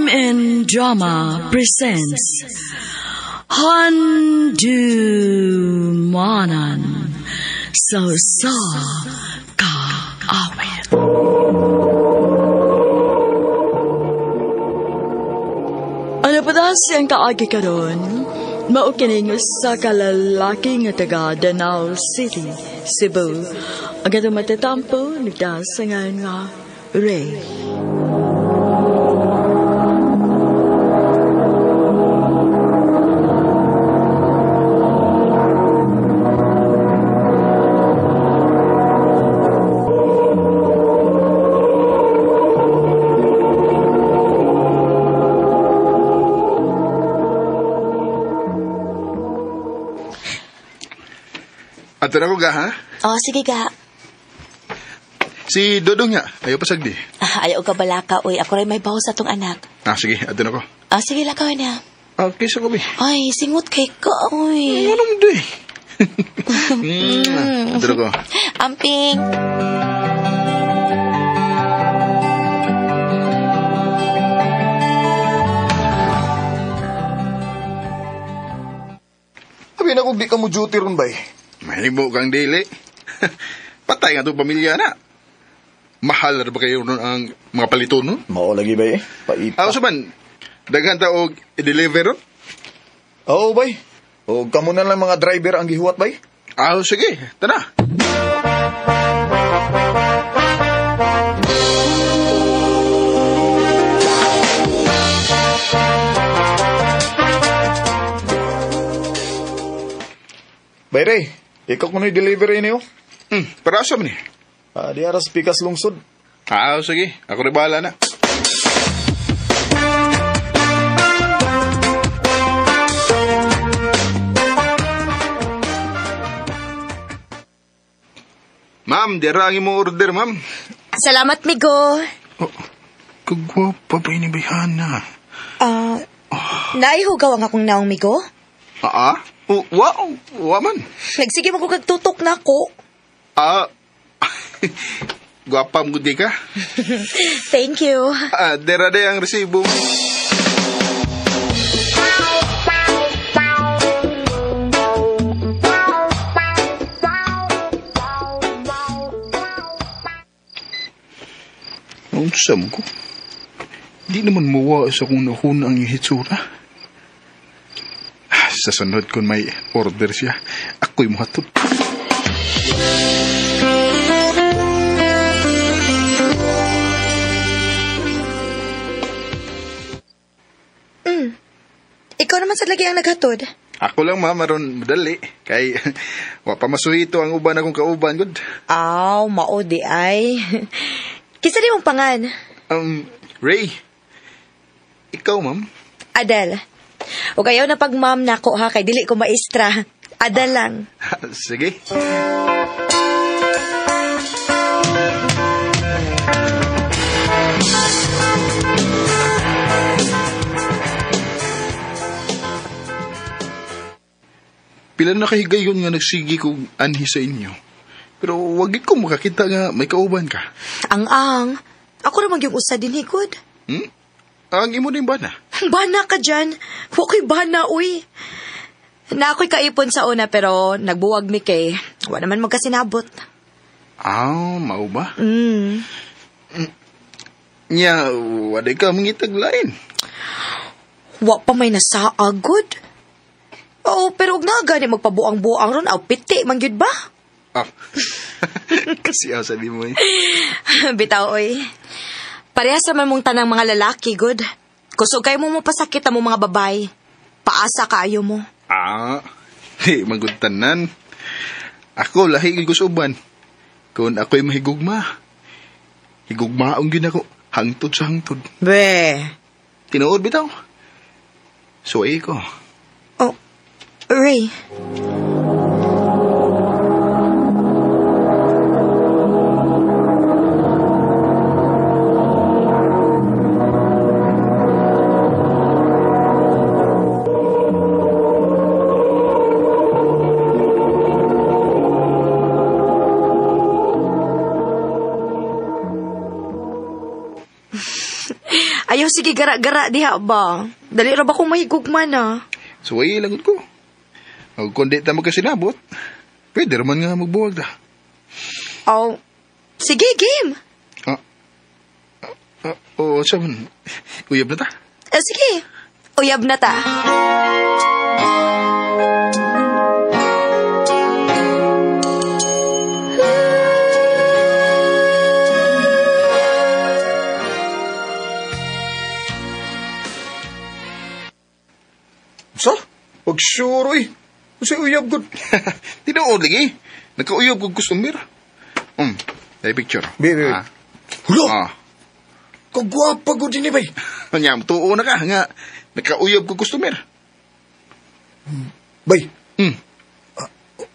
RMN Drama presents Handumanan sa Usa Ka Awit. Ano pa daw siyang kaagi karon? Mao kining usa ka lalaki nga taga Danao City, Cebu. Ang atong matatampo nagdasangan nga Ray. Ato na ko ga, ha? Oh, sige ga. Si Dodong nga, ayaw pa sagdi. Ah, ayaw ka balaka, uy. Ako rin may baho sa tong anak. Ah, sige, ato na ko. Ah, sige, lakaw na. Ah, kaysa ko, bi. Ay, singot kay ka, uy. Ano mo, di? Ato na ko. Amping. Sabi na kung di ka mo duty ron, bay. Mahimo kang dili. Patay nga itong pamilya na. Mahal na ba kayo nun ang mga palito nun? Mao lagi, bay. Paipa. Ako sa man, daghan ta og i-deliver nun? Oo, bay. O kamo na lang mga driver ang gihuwat, bay. Ah, sige. Tana. Bay, Ray. Ikaw ko na i-deliver niyo. Para asa man eh? Ah, di aras pikas lungsod. Ah, sige. Ako rin bahala na. Ma'am, dira ang imong order, ma'am. Salamat, migo. Oh, kagwapa pa ini Bihana. Ah, naihugaw ang akong naong, migo. Ah, ah? Wa, wa man. Nagsige mo ko kagtutok na ako. Ah, gwapa mo di ka. Thank you. Ah, dira day ang resibo. Unsa mo ko? Di naman muwa sa kung nahuna ang hitsura. Sa sunod kung may order siya, ako'y muhatod. Ikaw naman sa lagi ang naghatod. Ako lang, ma'am, aron madali. Kay, wa pa masuhito ang uban akong kauban, good. Aw, mao di ay. Kisa di mong pangan? Ray. Ikaw, ma'am? Adel. O kayaw na pag-ma'am na ako, ha, kay dili ko maestra. Adel lang. Sige. Pila na kahigayon nga nagsigi kong anhi sa inyo. Pero wag ko makakita nga may kauban ka. Ang-ang. Ako ramang yung usa din, higod. Hmm? Ang imo din bana? Bana ka dyan. Huwag bana, uy. Na ako'y kaipon sa una pero nagbuwag mi kay. Wa naman magkasinabot. Ah, mao ba? Mm. Nya, waday ka mangitag lain. Wa pa may nasaagod. Oo, pero og na gani magpabuang-buang ron aw piti man gyud ba? Ah. Kasi aw sabi mo eh. Bitaw oy. Parehas naman mong tanang mga lalaki, good. Kusog kayo mo mapasakit ang mga babay. Paasa kaayo mo. Ah, di magud tanan. Ako lahi gyud ko sa uban. Kung ako'y mahigugma, higugmaong gyud ako hangtod sa hangtod. Be. Tinuod bitaw. Suway ko. Oh, Ray. Ayaw sige gara-gara diha ba? Dali ra ba kong mahigugma na? Suway lang ko. O kung di ta magkasinabot, pwede raman nga magbuwag ta. Oh, sige, game. Oo, siya man. Uyab na ta. Sige, uyab na ta. Sa? Wag sure, eh. Kasi uyab ko. Tinuod lagi. Nagkauyab kong customer. Ay picture. Be. Hulo! Ah. Kagwapa ko din eh, bay. Anya, tuo na ka nga. Nagkauyab kong customer. Bay.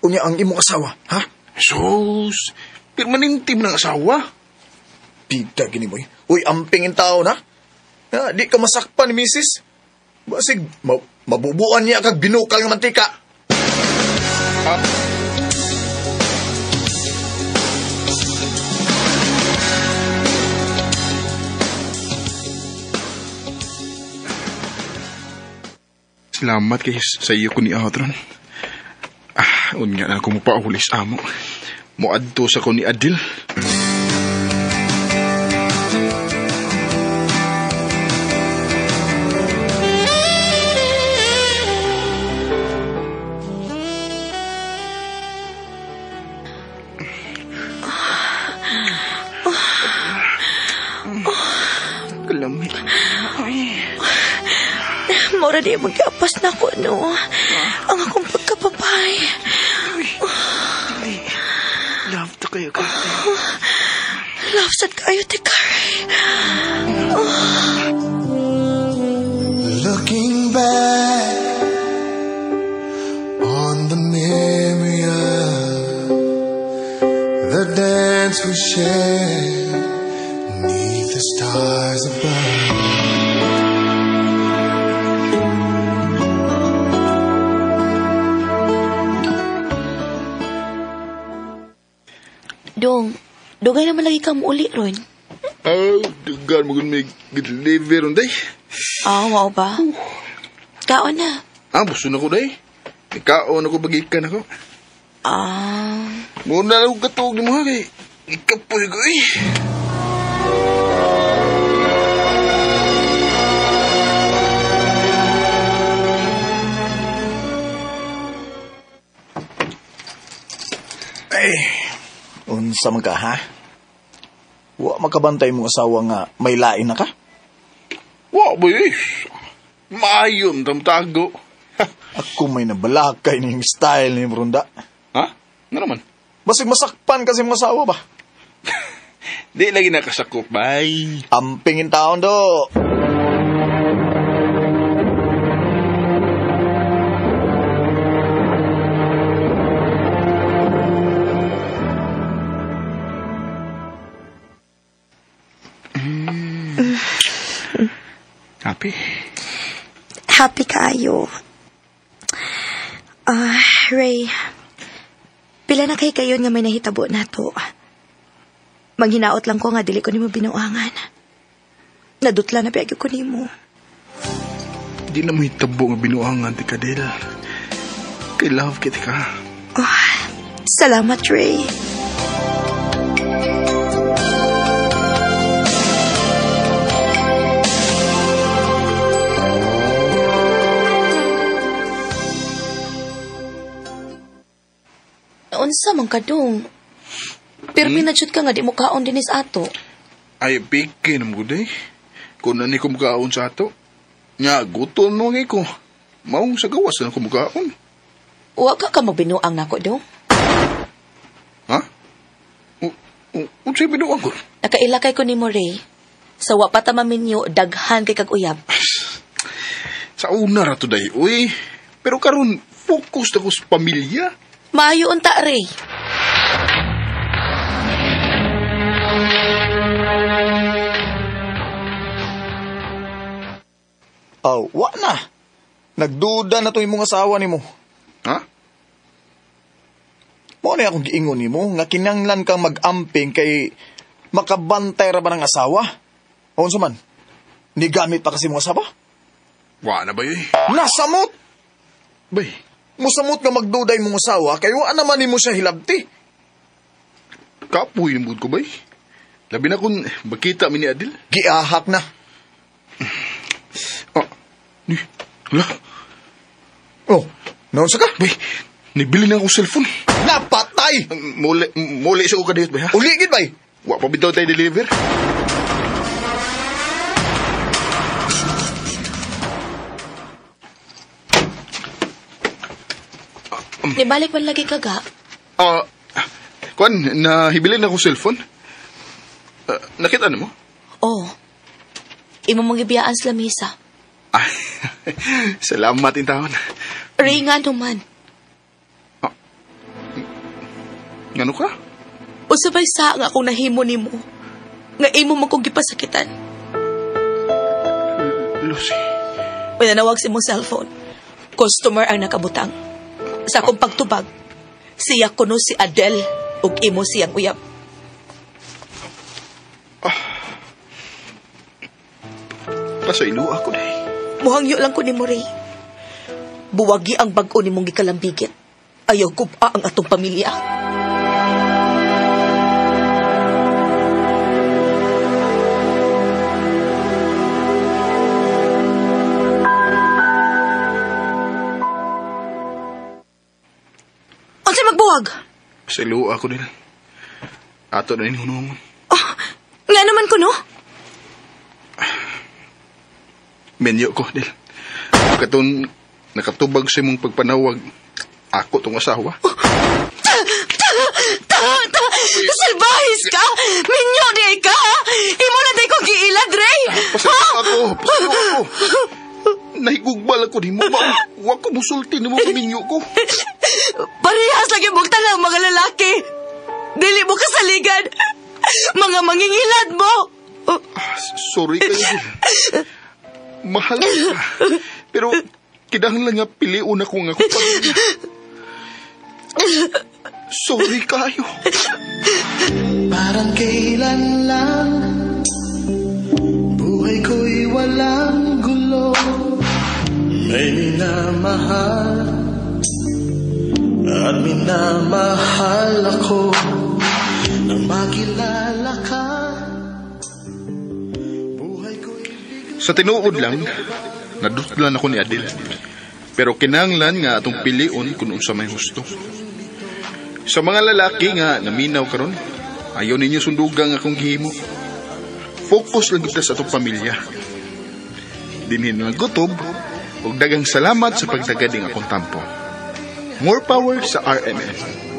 Unya ang imong asawa, ha? Sus, permanente mo ng asawa. Bida gini boy. Uy, amping tao na. Ha, di ka masakpan ni misis. Basig, mabubuan niya kag binukal nga mantika. Salamat kay sa iyo ko ni Atron. Unya na ako mapaulis amo. Moadto sa ko ni Adil. Kalamit. Mora di magkapas na ko, no? Ang akong pagkapapay. Dili. Love to kayo, Kate. Love sad kayo, Tikari. Looking back on the memory of the dance we shared neath the stars above. Dong, dugay naman lagi kang muuli ron. Oh, dugan mo may deliver ron, day. Ah, wow ba? Kaon na. Buso na ko, day. Kaon ako, bagikan ako. Ah. Muna lang akong katuog ni mo, ha, kay ikapoy ko, eh. Ay, unsa man ka, ha? Wa makabantay mong asawa nga may lain na ka? Wa, boy. Maayon, tamtago. Ako may nabalakay ning style ni Brunda. Ha? Ano naman? Basig masakpan kasi mong asawa ba? Di lagi nakasakop, bay. Ampingin taon do. Happy? Happy kaayo. Ray, pila na kay kayon nga may nahitabo na to. Manghinaot lang ko nga dili ko nimo binuangan. Nadutla na piyag ko nimo. Di na mahitabo nga binuangan ti Kadel. Kay love kita ka. Oh, salamat, Ray. Unsa man kadung? Pirmi na jud ka nga di mo kaon dinis ato. Ay, piki na mo gud eh. Kung nani ko mukaon sa ato, nga gutom no ko. Maong sa gawas na ko mukaon. Wa ka magbinuang nako dong. Ha? Unsay binuang ko? Nakailakay ko nimo, Ray. Sa wa pa ta maminyo, daghan kay kag uyab. Sa una ra to day, uy. Pero karon focus na ko sa pamilya. Maayo unta, Ray. Oh, wa na. Nagduda na to imong asawa nimo. Ha? Mao na akong giingon nimo nga kinanglan kang mag-amping kay makabantay ra ba ng asawa? O unsa man? Nigamit pa kasi mga asawa? Wa na ba yun? Nasamot! Bay. Musamot nga magduday mong asawa kay wa naman nimo siya hilabti. Kapoy ni ko bay. Labi na kung makita mi ni Adel. Giahak na. Ah, ni, hala. Oh, naunsa ka? Bay, nibili na akong cellphone. Napatay! Muli sa ko kadiyot, bay, ha? Uli, gid, bay. Wa pa bitaw tayo deliver. Nibalik man lagi ka, ga? Kwan, nahibili na akong cellphone. Nakita na mo? Oo. Imo mong ibiyaan sa lamisa. Ah, salamat in taon. Ray, nga naman. Ngano ka? Usabay sa nga akong nahimo nimo. Nga imo man kong gipasakitan. Lucy. Pinanawag sa imong cellphone. Customer ang nakabutang. Sa akong pagtubag, siya kuno si Adele ug imo siyang uyab. Pasaylo ako day. Muhangyo lang ko ni mo, Ray. Buwagi ang bag-o ni mong gikalambigit. Ayaw guba ang atong pamilya. Unsay magbuwag? Pasaylo ako din. Ato na ninghunungon. Oh, nga naman ko, no? Menyo ko, Del. Katong nakatubag sa imong pagpanawag, ako tong asawa. Oh, Salbahis ka! Minyo di ka! Imo na di ko giilad, Ray! Pasaylo ako! Pasaylo ako! Nahigugbal ako ni mo. Wa ko musulti ni mo minyo ko. Parehas lagi mong tanang mga lalaki. Dili mo kasaligan. Mga mangingilad mo. Sorry kayo. Mahal ka. Pero kinahanglan nga piliun ako nga akong pamilya. Sorry kayo. Parang kailan lang buhay ko'y walang gulo. May minamahal at minamahal ako. Nang makilala ka, buhay ko'y bigla. Sa tinuod lang, nadutlan ako ni Adel. Pero kinahanglan nga atong piliun kung unsa may husto. Sa mga lalaki nga naminaw karon, ayaw ninyo sundugang akong gihimo. Focus lang kita sa atong pamilya. Dinhin lang gutob, ug daghang salamat sa pagtagad ning akong tampo. More power sa RMN.